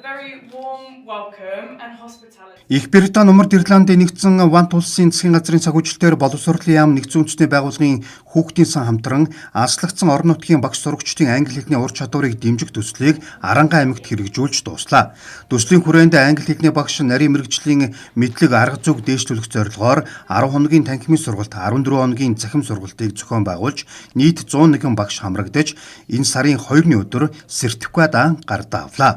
Very warm welcome and hospitality. Их Британи, Умард Ирландын нэгдсэн Вант улсын засгийн газрын санхүүжилтээр боловсролын яам нэгдсэн үндэсний байгууллагын хүүхдийн сан хамтран алслагдсан орон нутгийн багш сурагчдын англи хэлний ур чадварыг дэмжих төслийг Аранхуй аймагт хэрэгжүүлж дууслаа. Төслийн хүрээнд англи хэлний багш нарийн мэргэжлийн мэдлэг арга зүйг дээшлүүлэх зорилгоор 10 хоногийн танхимын сургалт, 14 хоногийн цахим сургалтыг зохион байгуулж нийт 101 багш хамрагдаж энэ сарын 2-ны өдөр сертификат гардаа авлаа.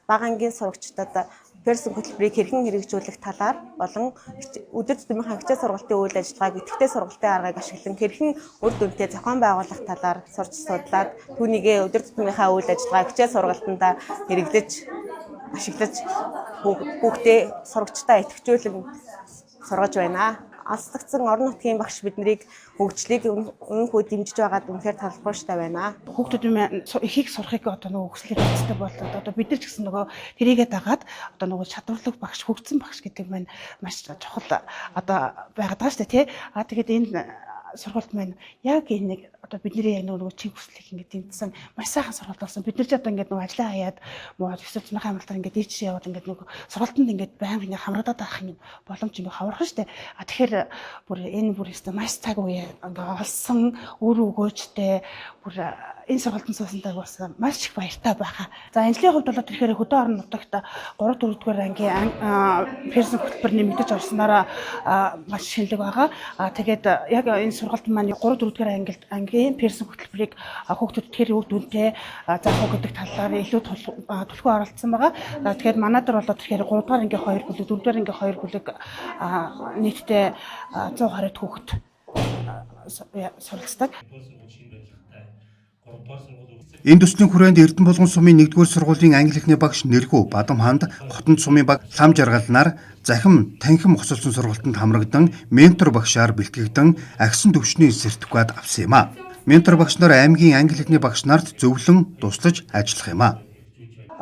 Бага ангийн сурагчдад Pearson хөтөлбөрийг хэрхэн хэрэгжүүлэх талаар болон өдөр тутмынхаа хичээл сургалтын үйл ажиллагааг идэвхтэй сургалтын аргыг ашиглан хэрхэн үр дүнтэй зохион байгуулах талаар сурч судлаад, түүнийгээ өдөр тутмынхаа үйл ажиллагаа, хичээл сургалтандаа хэрэглэж, ашиглаж, хүүхдээ, сурагчдаа идэвхжүүлэн сургаж байна. Алслагдсан орон нутгийн багш биднийг хөгжлийг үүнхүү дэмжиж байгаад үнэхээр талархууштай байна. Хүүхдүүд маань ихийг сурахыг одоо нөгөө хүслийг эцдэг болоод, одоо бид нар ч гэсэн нөгөө тэрийгээ дагаад, одоо нөгөө чадварлаг багш, хөгжсөн багш гэдэг маань маш чухал одоо байгаад байгаа шүү дээ, тий. А тэгээд энэ сургалт маань яг энэ нэг одоо бидний яг нөгөө чин хүслийг ингээд дэмжсэн маш сайхан сургалт болсон. Бид нар ч одоо ингээд нөгөө ажлаа хаяад муу эсвэл зунхаа амралтаар ингээд ийч яваад, ингээд нөгөө сургалтанд ингээд байнга ингээд хамрагдаад байх юм боломж ингээд ховорхон штэ. А тэгэхээр бүр энэ бүр өстө маш цаг үе ингээд олсон үр өгөөжтэй, бүр энэ сургалтанд суусандаа бас маш их баяртай байхаа. За, энэ жилийн хувьд бол тэгэхээр хөдөө орон нутагт 3 4 дугаар ангийн Pearson хөтөлбөр нэмэгдэж орснороо маш шинэлэг байгаа. А тэгээд яг энэ сургалт маань 3 4 дугаар ангийн Pearson хөтөлбөрийг хүүхдүүдэд тэр үр дүнтэй заах уу гэдэг талаар илүү түлхүү оролцсон байгаа. За, тэгэхээр манай дээр болоод тэгэхээр 3 дугаар ангийн 2 бүлэг, 4 дугаар ангийн 2 бүлэг, нийтдээ 120 хүүхэд суралцдаг. Энэ төслийн хүрээнд Эрдэнэбулган сумын 1-р сургуулийн англи хэлний багш Нэргүү Бадамханд Хотонд сумын баг Лам Жаргалнаар захим танхим хосолсон сургалтанд хамрагдан ментор багшаар бэлтгэгдэн агсан түвшний сертификат авсан юм а. Ментор багш нар аймгийн англи хэлний багш нарт зөвлөн туслаж ажиллах юм а.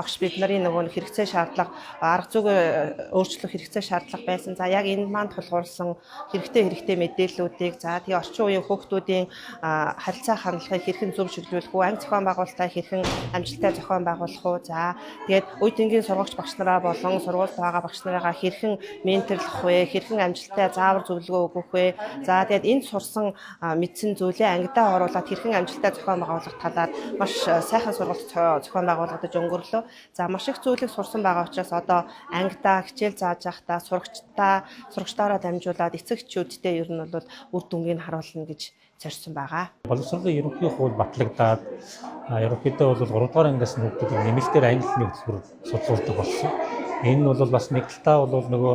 Багш бид нарын нөгөө нэг хэрэгцээ шаардлага, арга зүгээ өөрчлөх хэрэгцээ шаардлага байсан. За, яг энэ маань тулгуурласан хэрэгтэй хэрэгтэй мэдээллүүдийг, за тэгээ орчин үеийн хүүхдүүдийн харилцаа хандлагыг хэрхэн зөв чиглүүлэх үү, анги зохион байгуулалтаа хэрхэн амжилттай зохион байгуулах уу, за тэгээд үе тэнгийн сургагч багш нараа болон сургуульд байгаа багш нараагаа хэрхэн менторлох вэ, хэрхэн амжилттай заавар зөвлөгөө өгөх вэ, за тэгээд энд сурсан, мэдсэн зүйлээ ангидаа оруулаад хэрхэн амжилттай зохион байгуулах талаар маш сайхан сургалт зохион байгуулагдаж өнгөрлөө. За, маш их зүйлийг сурсан байгаа учраас одоо ангидаа хичээл зааж байхдаа сурагчдаараа дамжуулаад эцэг эхчүүдтэй ер нь бол үр дүнгийг харуулна гэж зорьсон байгаа. Боловсролын ерөнхий хууль батлагдаад, ерөнхийдөө бол 3 дугаар ангиас нь хүүхдүүдийг нэмэлтээр англи хэлний хөтөлбөр судлуулдаг болсон. Энэ нь бол бас нэг талтаа бол нөгөө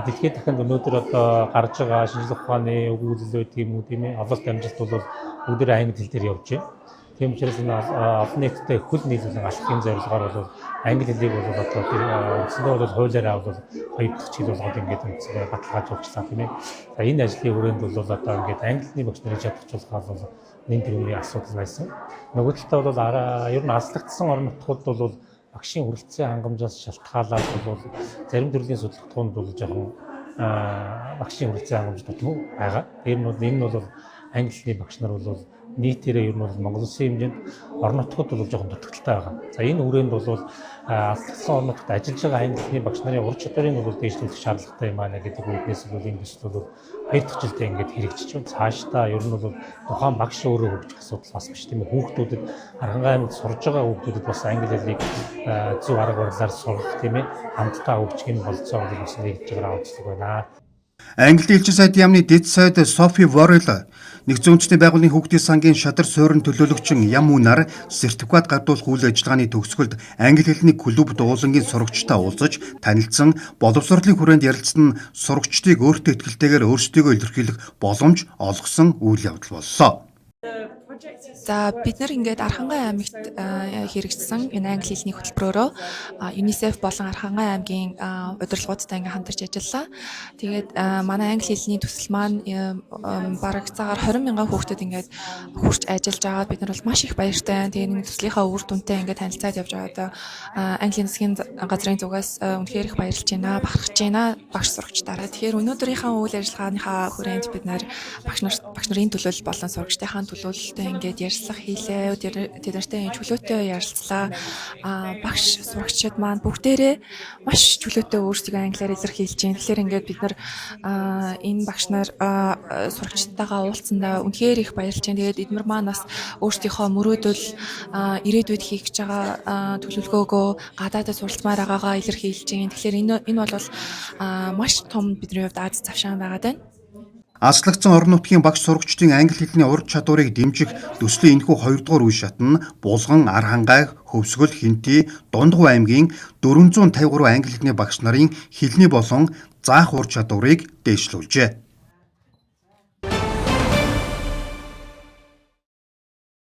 дэлхийд дахинд өнөөдөр одоо гарч байгаа шинжлэх ухааны өгүүлэл байдаг юм уу, тийм ээ, ололт амжилт бол бүгдээ англи хэл дээр явж байна. Тийм учраас энэ олон нийтэд хөл нийлүүлэн алхахын зорилгоор бол англи хэлийг бол одоо тэр үндсэндээ бол хуулиараа бол хоёр дахь хэл болгоод ингээд үндсэндээ баталгаажуулчихсан, тийм ээ. За, энэ ажлын хүрээнд бол одоо ингээд англи хэлний багш нарыг чадахжуулахаар бол нэн тэргүүний асуудал байсан. Нөгөө талдаа бол ер нь алслагдсан орон нутгууд бол багшийн хүрэлцээ хангамжаас шалтгаалаад бол зарим төрлийн судалгаанд бол жоохон багшийн хүрэлцээ хангамж дутмаг байгаа. Тэр нь бол энэ нь бол англи хэлний багш нар бол нийтээрээ ер нь бол Монгол улсын хэмжээнд орон нутгад бол жоохон дутагдалтай байгаа. За, энэ хүрээнд бол алслагдсан орон нутгад ажиллаж байгаа англи хэлний багш нарын ур чадварыг бол дээшлүүлэх шаардлагатай юм аа гэдэг үүднээс бол энэ төсөл бол хоёр дахь жилдээ ингээд хэрэгжиж байна. Цаашдаа ер нь бол тухайн багш өөрөө хөгжих асуудал бас биш, тийм ээ. Хүүхдүүдэд, Архангай аймагт сурж байгаа хүүхдүүдэд бас англи хэлийг зөв арга барилаар сургах, тийм ээ, хамтдаа хөгжих энэ бололцоо бол бас нэгдэж байгаа онцлог байна. Английн элчин сайдын яамны дэд сайд Софи Ворел, нэгдсэн үндэсний байгууллагын хүүхдийн сангийн шадар суурин төлөөлөгчин Ям Үнар сертификат гардуулах үйл ажиллагааны төгсгөлд англи хэлний клуб дуулангийн сурагчтай уулзаж танилцсан, боловсролын хүрээнд ярилцсан нь сурагчдыг өөртөө итгэлтэйгээр өөрсдийгөө илэрхийлэх боломж олгосон үйл явдал боллоо. За, бид нар ингээд Архангай аймагт хэрэгжсэн энэ англи хэлний хөтөлбөрөөрөө UNICEF болон Архангай аймгийн удирдлагуудтай ингээд хамтарч ажиллаа. Тэгээд манай англи хэлний төсөл маань бараг цагаар 20 мянган хүүхдэд ингээд хүрч ажиллаж байгаа. Бид нар бол маш их баяртай байна. Тэгээд энэ төслийнхаа үр дүнтэй ингээд танилцаад явж байгаа. Одоо английн засгийн газрын зүгээс үнэхээр их баярлж байна, бахархаж байна багш сурагчдаараа. Тэгэхээр өнөөдрийнхөө үйл ажиллагааныхаа хүрээнд бид нар багш нарын төлөөлөл болон сурагчдынхаа төлөөлөлтэй ингээд ярилцсан. уулзлага хийлээ. Тэд нартай энэ чөлөөтэй ярилцлаа. Багш сурагчид маань бүгдээрээ маш чөлөөтэй өөрсдөө англиар илэрхийлж байна. Тэгэхээр ингээд бид нар энэ багш нар сурагчдтайгаа уулзсандаа үнэхээр их баярлж байна. Тэгээд эднэр маань бас өөрсдийнхөө мөрөөдөл, ирээдүйд хийх гэж байгаа төлөвлөгөөгөө гадаадад суралцмаар байгаагаа илэрхийлж байна. Тэгэхээр энэ бол маш том бидний хувьд аз завшаан байгаад байна. Аслагдсан орон нутгийн багш сурагчдын англи хэлний ур чадварыг дэмжих төслийн энэхүү 2 дугаар үе шат нь Булган, Архангай, Хөвсгөл, Хэнтий, Дундгуй аймгийн 453 англи хэлний багш нарын хэлний болон заах ур чадварыг дээшлүүлжээ.